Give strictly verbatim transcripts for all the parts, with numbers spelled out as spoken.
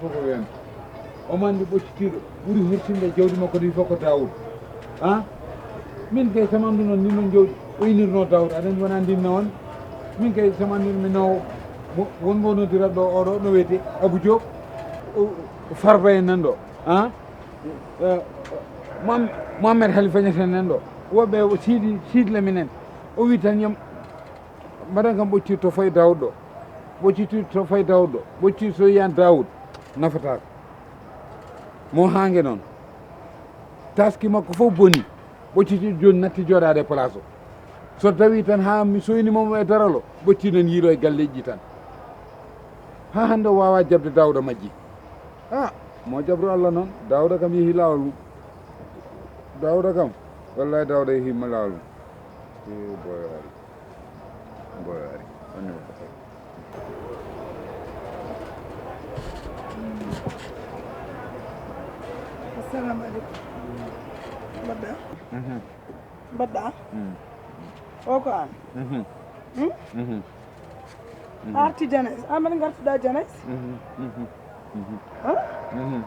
Ko wen. O mandi ɓoccitiiɗo ɓuri horsinde jawdi makko ɗi fof ko Daawuda. A? Min kay samandu noon, ndin noon jawdi o inirno Daawuda. Aɗa anndi wonaa ndin noon? Min kay samandu mi no mo-, won ngo noddirat ɗo oɗo no wiyetee Abu Joob. O, o Farba en nan ɗo. A? Eh, Mohamed, Mohamed Halifa Ñas en nan ɗo. Woɓɓe o Siidi, Siidi Lamin en. O wi tan yam, mbaɗan kam ɓoccitiiɗo to fayi Daawuda ɗo. Ɓoccitiiɗo to fayi Daawuda ɗo. Ɓoccitiiɗo so yiyan Daawuda nafataako. Mo haange noon. Taski makko fof boni. Ɓoccitiiɗo jooni natti jooɗaade e place o. So tawi tan haa mi soyni mo e daral o, ɓoccitiiɗo noon yiilo e galleeji tan. Haa hannde o waawaa jaɓde Daawuda majji. A, mo jaɓru Allah noon, Daawuda kam yehi laawol mum. Daawuda kam, wallahi Daawuda yehi mo laawol mum. E boy ari. Boy ari. Anni o ko. Assalamu aleykum. Mbaɗɗa? Mhm. Mbaɗɗa? Mm. O ko aan? Mhm. Hmm? Mhm. Mhm. A arti Janays. Aan mbaɗa ngartuɗaa Janays? Mhm. Mhm. Mhm. Ha? Mhm.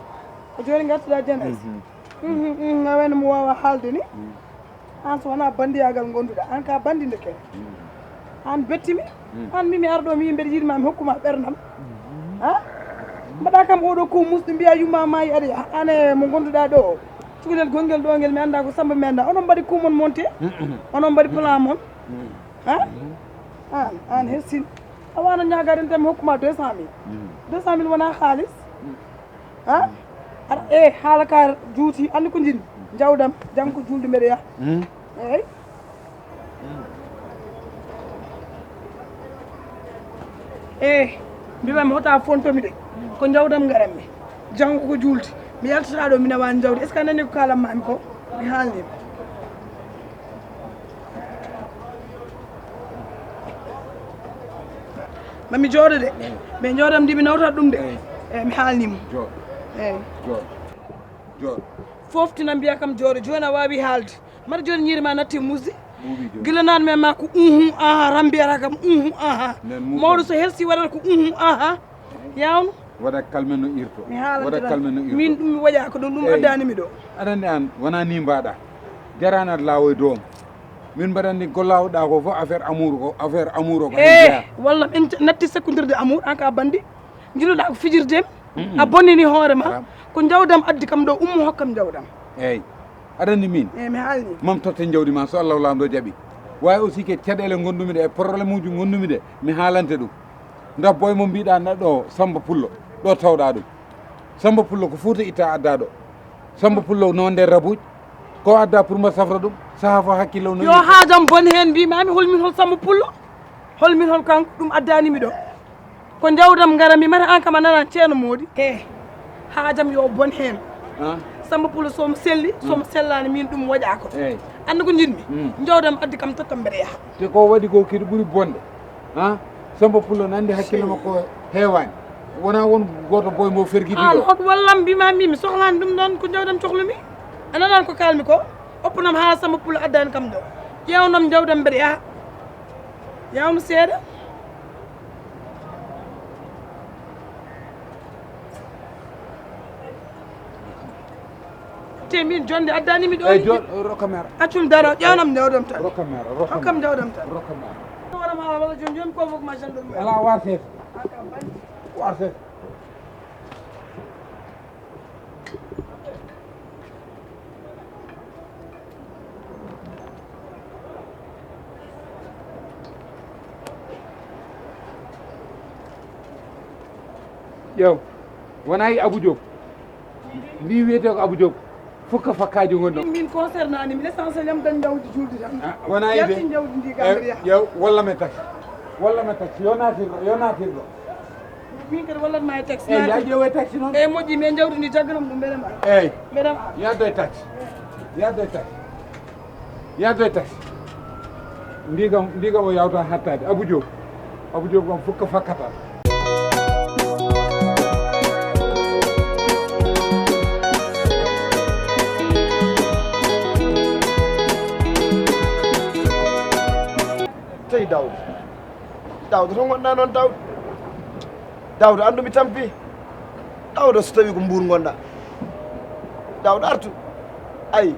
A jooni ngartuɗaa Janays? Mhm. Mhm, mhm, a wayno mo waawaa haalde ni. Mhm. Aan so wonaa banndiyaagal ngonduɗaa, aan ka banndi ndeke. Mhm. Aan betti mi. Mhm. Aan mbi mi ar ɗo mi mbeɗa yiɗi ma mi hokku ma ɓernam. Mhm. Ha? Mbaɗa kam oɗo ko musɗo mbiya yumma maayi aɗa yaha. Aan e mo ngonduɗaa ɗo o. Cukalel gonngel ɗo ngel mi anndaa ko Samba mi anndaa. Onon mbaɗi kumon monte. Mhm. Onon mbaɗi plan mon. Mhm. Ha? Mhm. Aan, aan hersin. A waano ñaagaade tan mi hokku ma deux cent mille. Mhm. Deux cent mille wonaa haalis. Mhm. Ha? Aɗa, e, haala ka juuti, anndi ko njiɗmi. Njawdam, janngo ko juulde mbeɗa yaha. Mhm. Eey. Mhm. E, mbiɗa mi hota fonto mi de. Ko njawdam ngaran mi. Janngo ko juulde. Mi yaltata ɗo, mi nawa njawdi. Est-ce que a nani ko kaalan ma mi ko? Mi haalni ma. Mami jooɗo de. Eey. Mais njawdam ndi mi nawtat ɗum de. Eey. Eey, mi haalni mo. Jooɗo. Eey. Jooɗo. Jooɗo. Fof tina mbiya kam jooɗo. Jooni a waawi haalde. Mbaɗa jooni ñiiri ma natti musde. Ɓuuɓi jooni. Gila naan men ma ko unhu, aha, tan mbiyata kam unhu, aha. Nen muuso. Mawɗo so hersi waɗata ko unhu, aha. Yawno. Waɗa kalmen no irto. Mi haalante waɗa tan. Kalmen no irto. Min ɗum mi waɗa ko ɗum, ɗum eey. Addani mi ɗo. Aɗa anndi aan, wonaa ni mbaɗa. Jaraani aɗa laawoy doom. Min mbaɗa anndi ko laawɗa ko fof affaire amour ko, affaire amour ko. Eh, walla min natti sekkondirde amour, aan ka banndi. Njiɗuɗaa ko fijirde mi? Mm-mm. A bonnini hoore ma. Haram. Ko njawdam addi kam ɗo, ummo hokkam njawdam. Eey. Aɗa anndi min? Eey, mi haalni. Mam totte njawdi ma, so Allahu Laamɗo jaɓi. Waawi aussi ke caɗeele ngondumi ɗe, e problème uji ngondumi ɗe, mi haalante ɗum. Ndax boy mo mbiɗa na ɗo Samba Pullo, ɗo tawɗa ɗum. Samba Pullo ko Fuuta itta adda ɗo. Samba Pullo no nder rabuuji. Ko adda pour mo safra ɗum, saha fof hakkille o no yo yiɗi. Haajam bon heen mbimami hol min hol Samba Pullo? Hol min hol kanko? Ɗum addani mi ɗo. Ko njawdam ngaran mi mata aan kam a nanan ceerno Moodi. E haajam yo bon heen. Ah. Samba Pullo so mo selli, so mo sellaani min ɗum waɗa ko. Eey. Anndi ko njiɗmi? Mm. Njawdam addi kam tottam mbeɗa yaha. Te ko waɗi ko kadi ɓuri bonde. Ha? Samba Pullo no anndi hakkille makko heewaani. Wonaa won gooto boy mo fergiti aan ɗo. Hot wallam mbima mi, mi sohlaani ɗum ɗon, ko njawdam cohlumi. A nanan ko kaalmi ko? Oppunam haala Samba Pullo addani kam ɗo. Ƴeewnam njawdam mbeɗa yaha. Yawnu seeɗa. Te min jonde addani mi ɗo. Eey, jooɗo, rokka mi ara. Accum daro, ƴeewnam ndewdam tan. Rokka mi ara, rokka mi ara. Hokkam ndewdam tan. Rokka mi ara. Wara ma wala jom jom ko fof ma gendarme. Ala wartee. Wartee. Ƴeew, wonaa yi Abou Diop. Mbi wiyetee ko Abou Diop. Fukka fakkaaji ngonno. Min, min concerne ani, mi l'essentiel yam dañ njawdi juldi tan. Ah, wonaa yi de. Yaltin njawdi ndi gambiriya. Ƴeew, walla me taxi. Walla me taxi. Yo naatirɗo, yo naatirɗo. Min kadi wallat ma e taxi. Eey, ya ƴeewe taxi noon. Eey, moƴƴi, mais njawdi ndi jagganam ɗum mbeɗa ma. Eey. Mbeɗa ma. Yaddo e taxi. Yaddo e taxi. Yaddo e taxi. Ndi kam, ndi kam o yawta hattaade. Abou Diop. Abou Diop kam fukka fakkata. Tey Daouda. Daawda, to ngonɗaa noon, Daawda? Daawda, anndu mi tampi. Daawda, so tawi ko mbuur ngonɗa, Daawda, artu. Ay,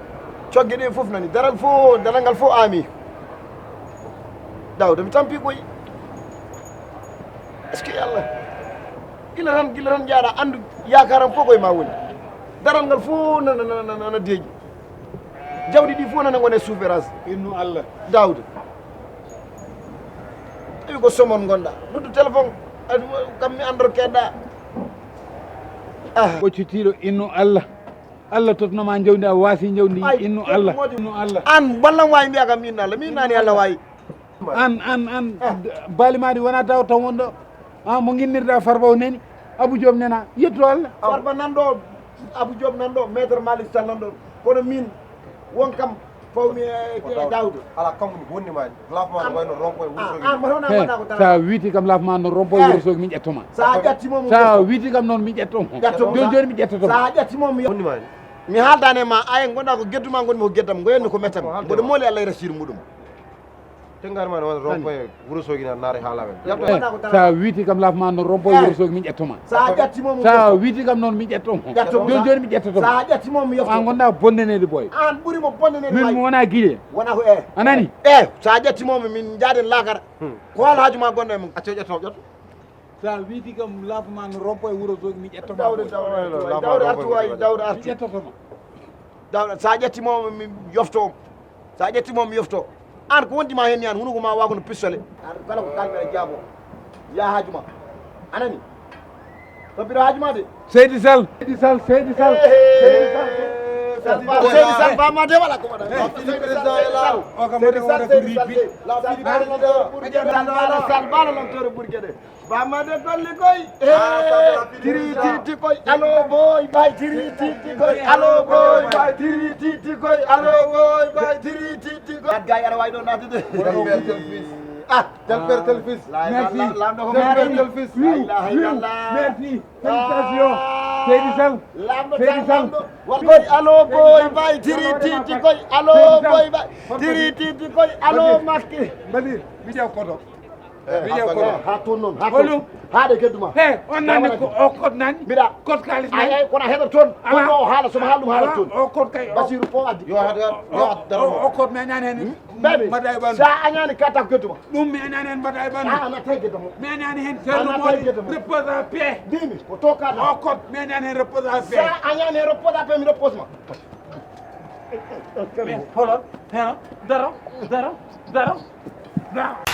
cogge ɗe fof nani, daral fof, daral ngal fof aami. Daawda, mi tampi koy. Est-ce que Allah? Gila tan, gila tan jaaɗa, anndu yaakaaram fof koye ma woni. Daral ngal fof na, na, na, na, na deeƴi. Jawdi ɗi fof nana ngone souffrance. Innu Allah. Daawda. Tawi ko somon ngonɗa. Noddu téléphone. Adi, kam mi andor keɗɗa. Ah. Ɓoccitiiɗo, innu Allah. Allah totnoma jawdi, a waasi jawdi. Ay, innu Allah. Innu Allah. An, ballam wawi mbiya kam innu Allah. Mi innani Allah wawi. An, an, an, baali maɗi wona taw taw wonɗo. Ah, mo ginnirɗa Farba o nani. Abou Diop nena, yetto Allah. Farba nan ɗo, Abou Diop nan ɗo, maître Malick Sall nan ɗo. Kono min, won kam, fawmi e, e Daouda. Ala kam woni wonni ma. Lafma no wayno rompo e Wourossogui. An, an, mo tawna He, wona ko sa witi kam lafma no rompo e Wourossogui, min ƴettoma. Sa ƴatti mo, sa witi kam noon, min ƴettomo. Ƴettomo. Joni, joni min ƴettotomo. Sa ƴatti mo, mi wonni ma. Mi haaldani ma, ay, gonɗa ko geddu ma, gonmi ko geddam, ngoyanmi ko mettam. Mboɗo mooli Allah e Rasiidu muɗum. Tengari ma won rompo e Wourossogui na naare ha lawen. Ƴetto. Eh, sa witi kam lafma no rompo e Wourossogui, min ƴettoma. Sa ƴatti mo, sa witi kam noon, min ƴettomo. Joni, joni min ƴettotomo. Sa ƴatti mo, mi yofto. An gonɗa bonneneede boy. An ɓuri mo bonneneede. Min mi wona guiye. Wona ko e. A nani? Eh, sa ƴatti mo, min jaaden lakara. Ko hol haaju ma gonɗo e mum? Acca ƴetto, ƴetto. Sa witi kam lafma no rompo e Wourossogui, min ƴettoma. Daouda, Daouda, Daouda, Daouda artu wayi, Daouda artu. Min ƴettotoma. Daouda, sa ƴatti mo, mi yofto. Sa ƴatti mo, mi yofto. An ko wondi ma hen ni an, hunuko ma wa kono pistolet. An kala ko kalmi e jaabo. Ya haaju ma. A nani? Tampiro haaju ma de. Seydi Sall. Seydi Sall, Seydi Sall. Seydi Sall. Seydi Sall, ba ma de wala ko waɗa. Seydi Sall, Seydi Sall. O kam Seydi Sall, Seydi Sall. Sall, Sall, Sall, Sall, Sall, Sall, Sall, Bamade golli koy. Tiri titi koy. Alo boy bay, tiri titi koy. Alo boy bay, tiri titi koy. Alo boy bay, tiri titi koy. At gay ara way ɗo naati de. Ah, tel père, tel fils. Merci. Lamɗo ko tel père, tel fils. La ilaha illallah. Merci. Félicitations. Seydi Sall. Lamɗo Seydi Sall. Koy alo boy bay, tiri titi koy. Alo boy bay, tiri titi koy. Alo Macky. Mbaɗi, mi ƴeew koto. Eh, mi ƴeew koto. Ha toon noon, ha toon. Haɗa geddu ma. He, on nani ko o kot nani? Mbiɗa. Kot kalis nani? Ay, ay, kono heɗo toon. Ala. Kono o haala, somo haala ɗum haala toon. O kot kay. Basiru ko addi. Yo haɗa, yo haɗa. O kot mi nani hen. Baby, mbaɗa e ɓandu. Sa añani katta ko geddu ma. Ɗum mi añani hen mbaɗa e ɓandu. A, a natta e geddu ma. Mi añani hen. A natta e geddu ma. Repose en paix. Mbimi, ko to kaɗa. O kot mi añani hen repose en paix. Sa añani hen repose en paix, mi repose ma. Min, holo, heno, daro, daro, daro, daro.